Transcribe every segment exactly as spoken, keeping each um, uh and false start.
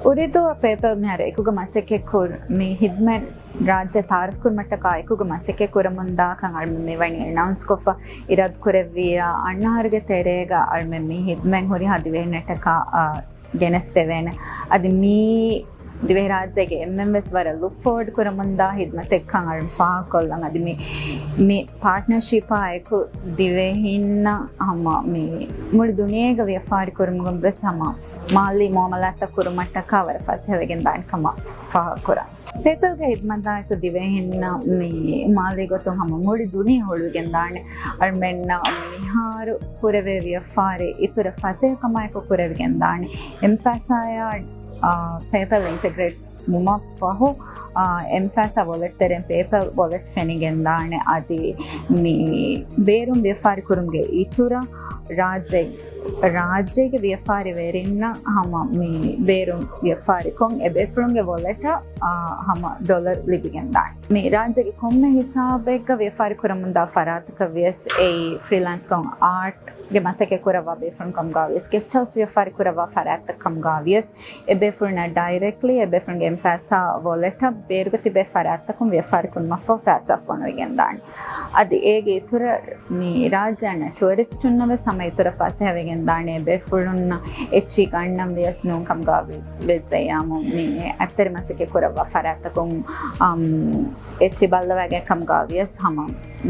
އުރިދޫއަށް ޕޭޕަލް މިހާރު އެކުގަ މަސައްކަތް ކުރ-، މި ހިދުމަތް ރާއްޖެ ތައާރަފް ކުރުމަށްޓަކާ އެކުގަ މަސައްކަތް ކުރަމުންދާކަން އަޅުމެން މިވަނީ އެނައުންސް ކޮށްފަ އިރާދަ ކުރެއްވިއްޔާ، އަންނަ އަހަރުގެ ތެރޭގަ އަޅުމެން މި ހިދުމަތް ހުރިހާ ދިވެހިންނަށްޓަކާ، އާ، ގެނެސްދެވޭނެ. އަދި މީ ދިވެހިރާއްޖޭގެ އެންމެން ވެސް ވަރަށް ލުކް ފޯވަޑް ކުރަމުންދާ ހިދުމަތެއްކަން އަޅުން ފާހަގަކޮށްލަން. އަދި މި، މި ޕާޓްނަރޝިޕާ އެކު ދިވެހިންނަށް ހަމަ މި މުޅި ދުނިޔޭގަ ވިޔަފާރި ކުރުމުގަ ވެސް ހަމަ މާލީ މުއާމަލާތްތައް ކުރުމަށްޓަކާ ވަރަށް ފަސޭހަވެގެން ދާނެ ކަމަށް ފާހަގަކުރަން. ޕޭޕަލްގެ ހިދުމަތާއެކު ދިވެހިންނަށް މި މާލީ ގޮތުން ހަމަ މުޅި ދުނިޔެ ހުޅުވިގެން ދާނެ. އަޅުމެންނަށް މިހާރު ކުރެވޭ ވިޔަފާރި އިތުރަށް ފަސޭހަކަމާއެކު ކުރެވިގެން ދާނެ. އެމްފާސާއާ، އާ، ޕޭޕަލް އިންޓަގްރޭޓް ވުމަށްފަހު، އާ، އެމްފާސާ ވޮލެޓް ތެރެއިން ޕޭޕަލް ވޮލެޓް ފެނިގެން ދާނެ. އަދި މި ބޭރުން ވިޔަފާރި ކުރުމުގެ އިތުރަށް ރާއްޖެ، ރާއްޖޭގެ ވިޔަފާރިވެރިންނަށް ހަމަ މި ބޭރުން ވިޔަފާރިކޮށް އެބޭފުޅުންގެ ވޮލެޓަށް، އާ، ހަމަ ޑޮލަރު ލިބިގެން ދާނެ. މި ރާއްޖޭގެ ކޮންމެ ހިސާބެއްގަ ވިޔަފާރި ކުރަމުންދާ ފަރާތަކަށް ވިޔަސް އެއީ ފްރީލާންސްކޮށް އާޓް ގެ މަސައްކަތް ކުރައްވާ ބޭފުޅުން ކަމުގަ ވިޔަސް، ގެސްޓް ހައުސް ވިޔަފާރި ކުރައްވާ ފަރާތްތައް ކަމުގަ ވިޔަސް، އެބޭފުޅުންނަށް ޑައިރެކްޓްލީ އެބޭފުޅުންގެ އެމްފާސާ ވޮލެޓަށް ބޭރުގަ ތިބޭ ފަރާތްތަކުން ވިޔަފާރި ކުރުމަށްފަހު ފައިސާ ފޮނުވިގެން ދާނެ. އަދި އޭގެ އިތުރަށް މި ރާއްޖެ އަންނަ ޓުއަރިސްޓުންނަށް ވެސް ހަމަ އިތުރަށް ފަސޭހަވެގެން ދާނެ. އެބޭފުޅުންނަށް އެއްޗިހި ގަންނަން ވިޔަސް ނޫން ކަމުގަ ވެއްޖެއްޔާމު މި އަތްތެރި މަސައްކަތް ކުރައްވާ ފަރާތްތަކުން، އަމް، އެއްޗިހި ބައްލަވައިގެން ކަމުގަ ވިޔަސް ހަމަ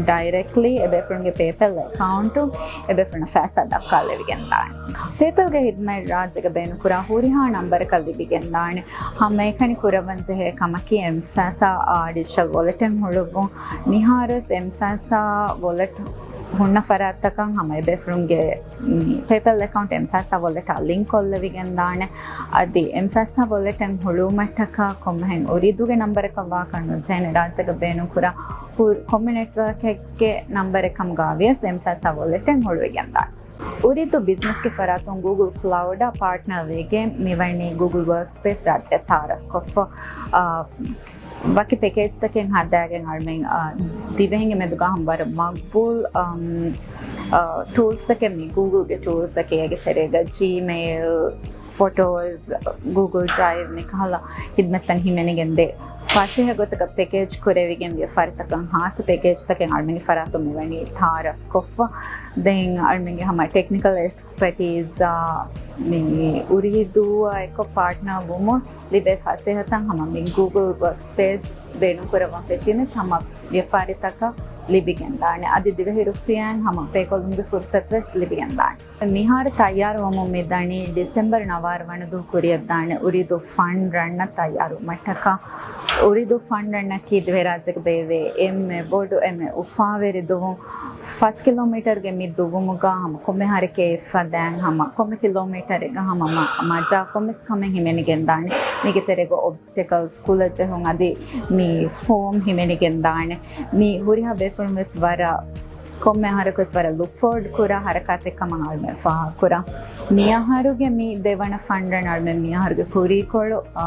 ޑައިރެކްޓްލީ އެބޭފުޅުންގެ ޕޭޕަލް އެކައުންޓުން އެބޭފުޅުންނަށް ފައިސާ ދައްކާލެވިގެން ދާނެ. ޕޭޕަލްގެ ހިދުމަތް ރާއްޖޭގަ ބޭނުންކުރާ ހުރިހާ ނަންބަރަކަށް ލިބިގެން ދާނެ. ހަމައެކަނި ކުރައްވަން ޖެހޭ ކަމަކީ އެމްފާސާ، އާ، ޑިޖިޓަލް ވޮލެޓެއް ހުޅުވުން. މިހާރުވެސް އެމްފާސާ ވޮލެޓް ހުންނަ ފަރާތްތަކަށް ހަމަ އެބޭފުޅުންގެ ޕޭޕަލް އެކައުންޓް އެމްފާސާ ވޮލެޓާ ލިންކް ކޮށްލެވިގެން ދާނެ. އަދި އެމްފާސާ ވޮލެޓެއް ހުޅުވުމަށްޓަކާ ކޮންމެހެން އުރިދޫގެ ނަންބަރަކަށް ވާކަށް ނުޖެހޭނެ. ރާއްޖޭގަ ބޭނުންކުރާ ހު-، ކޮންމެ ނެޓްވޯކެއްގެ ނަންބަރެއް ކަމުގަ ވިޔަސް އެމްފާސާ ވޮލެޓެއް ހުޅުވިގެން ދާނެ. އުރިދޫ ބިޒްނަސްގެ ފަރާތުން ގޫގުލް ކްލައުޑާ ޕާޓްނަރ ވެގެން މިވަނީ ގޫގުލް ވޯކްސްޕޭސް ރާއްޖެ ތައާރަފް ކޮށްފަ، އާ، ވަކި ޕެކޭޖްތަކެއް ހަދާގެން އަޅުމެން، އާ، ދިވެހިންގެ މެދުގަ ހަމަ ވަރަށް މަގްބޫލް، އަމް، އާ، ޓޫލްސްތަކެއް މި ގޫގުލްގެ ޓޫލްސްތަކެއް. އޭގެ ތެރޭގަ ޖީމެއިލް، ފޮޓޯސް، ގޫގުލް ޑްރައިވް މިކަހަލަ ހިދުމަތްތައް ހިމެނިގެން ދޭ. ފަސޭހަ ގޮތަކަށް ޕެކޭޖް ކުރެވިގެން ވިޔަފާރިތަކަށް ހާއްސަ ޕެކޭޖްތަކެއް އަޅުމެންގެ ފަރާތުން މިވަނީ ތައާރަފް ކޮށްފަ. ދެން އަޅުމެންގެ ހަމަ ޓެކްނިކަލް އެކްސްޕަޓީޒާ މި އުރިދޫއާ އެކު ޕާޓްނަރ ވުމުން ލިބޭ ފަސޭހަތައް ހަމަ މި ގޫގުލް ވޯކްސްޕޭސް ބޭނުންކުރައްވަން ފެށީމެސް ހަމަ ވިޔަފާރިތަކަށް ލިބިގެންދާނެ. އަދި ދިވެހި ރުފިޔާއިން ހަމަ ބޭކޮށްލުމުގެ ފުރުސަތު ވެސް ލިބިގެންދާނެ. މިހާރު ތައްޔާރުވަމުން މިދަނީ ޑިސެމްބަރު ނަވާރަ ވަނަ ދުވަހު ކުރިއަށްދާނެ އުރިދޫ ފަން ރަންނަށް ތައްޔާރުވުމަށްޓަކާ. އުރިދޫ ފަން ރަންނަކީ ދިވެހިރާއްޖޭގަ ބޭއްވޭ އެންމެ ބޮޑު، އެންމެ އުފާވެރި ދުވުން. ފަސް ކިލޯމީޓަރުގެ މި ދުވުމުގަ ހަމަ ކޮންމެ ހަރަކާތް ފަދައިން ހަމަ ކޮންމެ ކިލޯމީޓަރެއްގަ ހަމަ މަ-، މަޖާ ކޮންމެސް ކަމެއް ހިމެނިގެންދާނެ. މީގެ ތެރޭގަ އޮބްސްޓަކަލްސް، ކުލަ ޖެހުން އަދި މި ފޯމް ހިމެނިގެންދާނެ. މި ހުރިހާ ބޭފުޅުން ވެސް ވަރަށް ކޮންމެ އަހަރަކުވެސް ވަރަށް ލުކް ފޯވަޑް ކުރާ ހަރަކާތެއް ކަމަށް އަޅުމެން ފާހަގަކުރަން. މިއަހަރުގެ މި ދެވަނަ ފަންޑް ރަން އަޅުމެން މިއަހަރުގެ ކުރީކޮޅު، އަ،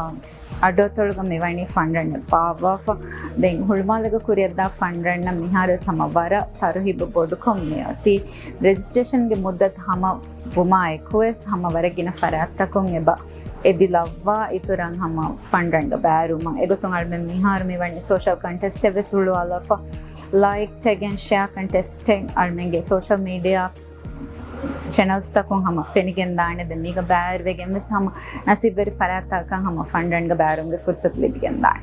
އަޑުއަތޮޅުގަ މިވަނީ ފަންޑް ރަން ބާއްވާފަ. ދެން ހުޅުމާލޭގަ ކުރިއަށްދާ ފަންޑް ރަންނަށް މިހާރުވެސް ހަމަ ވަރަށް ތަރުހީބު ބޮޑުކޮށް މިއޮތީ. ރެޖިސްޓްރޭޝަންގެ މުއްދަތު ހަމަ ވުމާ އެކުވެސް ހަމަ ވަރަށް ގިނަ ފަރާތްތަކުން އެބަ އެދިލައްވާ އިތުރަށް ހަމަ ފަންޑް ރަންގަ ބައިވެރިވުމަށް. އެގޮތުން އަޅުމެން މިހާރު މިވަނީ ސޯޝަލް ކޮންޓެސްޓެއް ވެސް ހުޅުވާލާފަ. ލައިކް، ޓެގް އެންޑް ޝެއާ ކޮންޓެސްޓެއް އަޅުމެންގެ ސޯޝަލް މީޑިއާ ޗެނަލްސްތަކުން ހަމަ ފެނިގެންދާނެ. ދެން މީގަ ބައިވެރިވެގެން ވެސް ހަމަ ނަސީބުވެރި ފަރާތްތަކަށް ހަމަ ފަންޑް ރަންގަ ބައިވެރިވުމުގެ ފުރުސަތު ލިބިގެންދާނެ.